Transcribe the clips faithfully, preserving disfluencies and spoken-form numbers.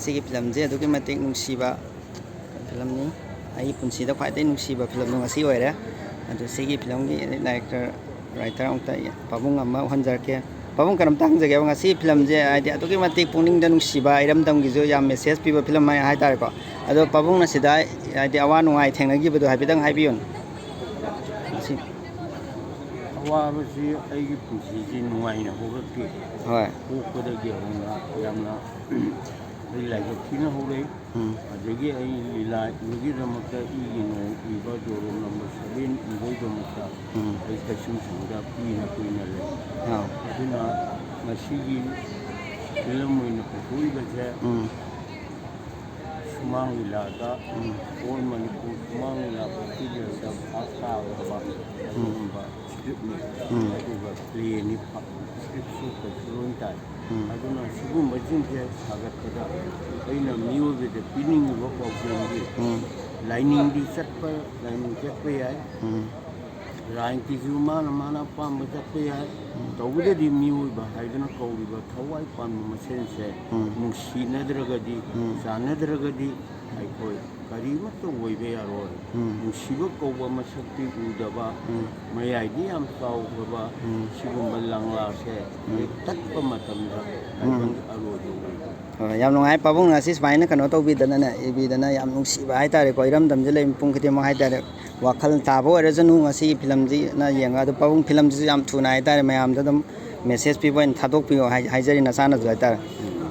ꯁꯤꯒꯤ ꯐꯤꯂꯝꯁꯦ ꯑꯗꯨꯛꯀꯤ ꯃꯇꯤꯛ ꯅꯨꯡꯁꯤꯕ ꯐꯤꯂꯝꯅꯤ꯫ ꯑꯩꯒꯤ ꯄꯨꯟꯁꯤꯗ ꯈ꯭ꯋꯥꯏꯗꯒꯤ ꯅꯨꯡꯁꯤꯕ ꯐꯤꯂꯝꯗꯣ ꯉꯁꯤ ꯑꯣꯏꯔꯦ꯫ ꯑꯗꯨ ꯁꯤꯒꯤ ꯐꯤꯂꯝꯒꯤ ꯗꯥꯏꯔꯦꯛꯇꯔ, ꯔꯥꯏꯇꯔ ꯑꯃꯨꯛꯇ ꯄꯥꯕꯨꯡ ꯑꯃ ꯎꯍꯟꯖꯔꯛꯀꯦ꯫ ꯄꯥꯕꯨꯡ, ꯀꯔꯝꯇ ꯍꯪꯖꯒꯦꯕ, ꯉꯁꯤ ꯐꯤꯂꯝꯁꯦ ꯍꯥꯏꯗꯤ ꯑꯗꯨꯛꯀꯤ ꯃꯇꯤꯛ ꯄꯨꯛꯅꯤꯡꯗ ꯅꯨꯡꯁꯤꯕ, ꯏꯔꯝꯗꯝꯒꯤꯁꯨ ꯌꯥꯝ ꯃꯦꯁꯦꯖ ꯄꯤꯕ ꯐꯤꯂꯝ ꯍꯥꯏ, ꯍꯥꯏꯇꯥꯔꯦꯀꯣ꯫ ꯑꯗꯣ ꯄꯥꯕꯨꯡꯅ ꯁꯤꯗ ꯍꯥꯏꯗꯤ ꯑꯋꯥ ꯅꯨꯡꯉꯥꯏ ꯊꯦꯡꯅꯈꯤꯕꯗꯣ ꯍꯥꯏꯐꯦꯠꯇꯪ ꯍꯥꯏꯕꯤꯌꯨꯅꯦ꯫ ꯉꯁꯤ ꯑꯋꯥꯕꯁꯤ ꯑꯩꯒꯤ ꯄꯨꯟꯁꯤꯁꯤ ꯅꯨꯡꯉꯥꯏꯅ ꯍꯧꯔꯛꯇꯦ꯫ ꯍꯣꯏ꯫ ꯄꯣꯛꯄꯗꯒꯤ ꯍꯧꯅ ꯌꯥꯝꯅ ꯑꯩ ꯂꯥꯏꯕꯛ ꯊꯤꯅ ꯍꯧꯔꯛꯏ꯫ ꯎꯝ꯫ ꯑꯗꯒꯤ ꯑꯩ ꯂꯤꯂꯥ ꯏꯕꯒꯤꯗꯃꯛꯇ ꯏꯒꯤ ꯅꯣꯡ ꯏꯕ ꯖꯣꯔꯣ ꯅꯝꯕꯔ ꯁꯚꯦꯟ ꯏꯕꯒꯤꯗꯃꯛꯇ ꯎꯝ꯫ ꯑꯩ ꯀꯩꯁꯨꯝꯁꯪꯗ ꯀꯨꯏꯅ ꯀꯨꯏꯅ ꯂꯩ꯫ ꯑꯥ꯫ ꯑꯗꯨꯅ ꯉꯁꯤꯒꯤ ꯐꯤꯂꯝ ꯑꯣꯏꯅ ꯄꯨꯊꯣꯛꯏꯕꯁꯦ ꯎꯝ꯫ ꯁꯨꯃꯥꯡ ꯂꯤꯂꯥꯗ ꯎꯝ꯫ ꯑꯣꯜ ꯃꯅꯤꯄꯨꯔ ꯁꯨꯃꯥꯡ ꯂꯤꯂꯥ ꯐꯦꯁꯇꯤꯚꯦꯜꯗ ꯐꯥꯔꯁ ꯇꯥꯒꯗꯕ ꯑꯗꯨꯒꯨꯝꯕ ꯁ꯭ꯀ꯭ꯔꯤꯞꯅꯤ꯫ ꯎꯝ꯫ ꯑꯗꯨꯒ ꯄ꯭ꯂꯦꯅꯤ, ꯁ꯭ꯀ꯭ꯔꯤꯞꯁꯨ ꯀꯩꯁꯨ ꯂꯣꯏ ꯇꯥꯏ꯫ ꯎꯝ꯫ ꯑꯗꯨꯅ ꯁꯤꯒꯨꯝꯕꯁꯤꯡꯁꯦ ꯁꯥꯒꯠꯄꯗ ꯑꯩꯅ ꯃꯤꯑꯣꯏꯕꯗ ꯄꯤꯅꯤꯡꯉꯤꯕ ꯄꯥꯎꯖꯦꯜꯗꯤ ꯎꯝ꯫ ꯂꯥꯏꯅꯤꯡꯗꯤ ꯆꯠꯄ, ꯂꯥꯏꯅꯤꯡ ꯆꯠꯄ ꯌꯥꯏ꯫ ꯎꯝ꯫ ꯂꯥꯏꯟꯒꯤꯁꯨ ꯃꯥꯅ ꯃꯥꯅ ꯑꯄꯥꯝꯕ ꯆꯠꯄ ꯌꯥꯏ꯫ ꯎꯝ꯫ ꯇꯧꯕꯗꯗꯤ ꯃꯤꯑꯣꯏꯕ ꯍꯥꯏꯗꯨꯅ ꯀꯧꯔꯤꯕ ꯊꯋꯥꯏ ꯄꯥꯟꯕ ꯃꯁꯦꯟꯁꯦ ꯎꯝ꯫ ꯅꯨꯡꯁꯤꯅꯗ꯭ꯔꯒꯗꯤ, ꯎꯝ꯫ ꯆꯥꯟꯅꯗ꯭ꯔꯒꯗꯤ ꯑꯩꯈꯣꯏ ꯀꯔꯤꯃꯠꯇ ꯑꯣꯏꯕ ꯌꯥꯔꯣꯏ꯫ ꯎꯝ꯫ ꯅꯨꯡꯁꯤꯕ ꯀꯧꯕ ꯃꯁꯛꯇꯤ ꯎꯗꯕ, ꯎꯝ꯫ ꯃꯌꯥꯏꯗꯤ ꯌꯥꯝ ꯆꯥꯎꯈ꯭ꯔꯕ ꯎꯝ꯫ ꯁꯤꯒꯨꯝꯕ ꯂꯪꯂꯥꯁꯦ ꯎꯝ꯫ ꯍꯦꯛ ꯇꯠꯄ ꯃꯇꯝꯗ ꯎꯝ꯫ ꯑꯩꯈꯣꯏꯒꯤ ꯑꯔꯣꯏꯕ ꯑꯣꯏꯕ꯫ ꯍꯣꯏ, ꯌꯥꯝ ꯅꯨꯡꯉꯥꯏ꯫ ꯄꯥꯕꯨꯡꯅ ꯉꯁꯤ ꯁꯨꯃꯥꯏꯅ ꯀꯩꯅꯣ ꯇꯧꯕꯤꯗꯅꯅꯦ, ꯏꯕꯤꯗꯅ, ꯌꯥꯝ ꯅꯨꯡꯁꯤꯕ ꯍꯥꯏꯇꯥꯔꯦꯀꯣ, ꯏꯔꯝꯗꯝꯁꯦ ꯂꯩꯕ ꯃꯤꯄꯨꯝ ꯈꯨꯗꯤꯡꯃꯛ ꯍꯥꯏꯇꯥꯔꯦ꯫ ꯋꯥꯈꯜ ꯇꯥꯕ ꯑꯣꯏꯔꯁꯅꯨ ꯉꯁꯤꯒꯤ ꯐꯤꯂꯝꯁꯤꯅ ꯌꯦꯡꯉꯒ꯫ ꯑꯗꯣ ꯄꯥꯕꯨꯡ, ꯐꯤꯂꯝꯁꯤꯁꯨ ꯌꯥꯝ ꯊꯨꯅ ꯍꯥꯏꯇꯥꯔꯦ ꯃꯌꯥꯝꯗ ꯑꯗꯨꯝ ꯃꯦꯁꯦꯖ ꯄꯤꯕ ꯑꯣꯏꯅ ꯊꯥꯗꯣꯛꯄꯤꯌꯣ ꯍꯥꯏ-, ꯍꯥꯏꯖꯔꯤ ꯅꯁꯥꯅꯁꯨ ꯍꯥꯏꯇꯥꯔꯦ꯫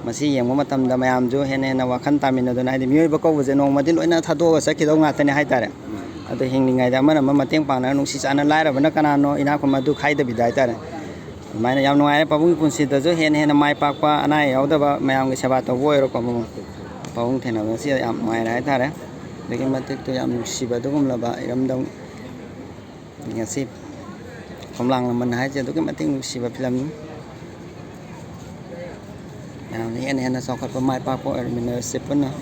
ꯃꯁꯤ ꯌꯦꯡꯕ ꯃꯇꯝꯗ ꯃꯌꯥꯝꯁꯨ ꯍꯦꯟꯅ ꯍꯦꯟꯅ ꯋꯥꯈꯜ ꯇꯥꯃꯤꯟꯅꯗꯨꯅ, ꯍꯥꯏꯗꯤ ꯃꯤꯑꯣꯏꯕ ꯀꯧꯕꯁꯦ ꯅꯣꯡꯃꯗꯤ ꯂꯣꯏꯅ ꯊꯥꯗꯣꯛꯑꯒ ꯆꯠꯈꯤꯗꯧ ꯉꯥꯛꯇꯅꯦ ꯍꯥꯏꯇꯥꯔꯦ꯫ ꯑꯗꯣ ꯍꯤꯡꯂꯤꯉꯩꯗ ꯑꯃꯅ ꯑꯃ ꯃꯇꯦꯡ ꯄꯥꯡꯅꯔ ꯅꯨꯡꯁꯤ ꯆꯥꯟꯅ, ꯂꯥꯏꯔꯕꯅ ꯀꯅꯥꯅꯣ, ꯏꯅꯥꯛ ꯈꯨꯟꯕ ꯑꯗꯨ ꯈꯥꯏꯗꯕꯤꯗ ꯍꯥꯏꯇꯥꯔꯦ꯫ ꯑꯗꯨꯃꯥꯏꯅ ꯌꯥꯝ ꯅꯨꯡꯉꯥꯏꯔꯦ ꯄꯥꯕꯨꯡꯒꯤ ꯄꯨꯟꯁꯤꯗꯁꯨ ꯍꯦꯟꯅ ꯍꯦꯟꯅ ꯃꯥꯏ ꯄꯥꯛꯄ, ꯑꯅꯥ ꯑꯌꯦꯛ ꯌꯥꯎꯗꯕ ꯃꯌꯥꯝꯒꯤ ꯁꯦꯕꯥ ꯇꯧꯕ ꯑꯣꯏꯔꯣꯀꯣ ꯄꯥꯕꯨꯡ꯫ ꯄꯥꯕꯨꯡ ꯊꯦꯡꯅꯕ ꯉꯁꯤ ꯌꯥꯝ ꯅꯨꯡꯉꯥꯏꯔꯦ ꯍꯥꯏꯇꯥꯔꯦ꯫ ꯑꯗꯨꯛꯀꯤ ꯃꯇꯤꯛꯇꯨ ꯌꯥꯝ ꯅꯨꯡꯁꯤꯕ ꯑꯗꯨꯒꯨꯝꯂꯕ ꯏꯔꯝꯗꯝ ꯉꯁꯤ ꯈꯣꯝꯂꯥꯡ ꯂꯃꯟ ꯍꯥꯏꯁꯦ ꯑꯗꯨꯛꯀꯤ ꯃꯇꯤꯛ ꯅꯨꯡꯁꯤꯕ ꯐꯤꯂꯝꯅꯤ꯫ ꯃꯌꯥꯝꯅ ꯍꯦꯟꯅ ꯍꯦꯟꯅ ꯆꯥꯎꯈꯠꯄ, ꯃꯥꯏ ꯄꯥꯛꯄ ꯑꯣꯏꯔꯃꯤꯟꯅꯔꯁꯤ ꯄꯨꯟꯅ꯫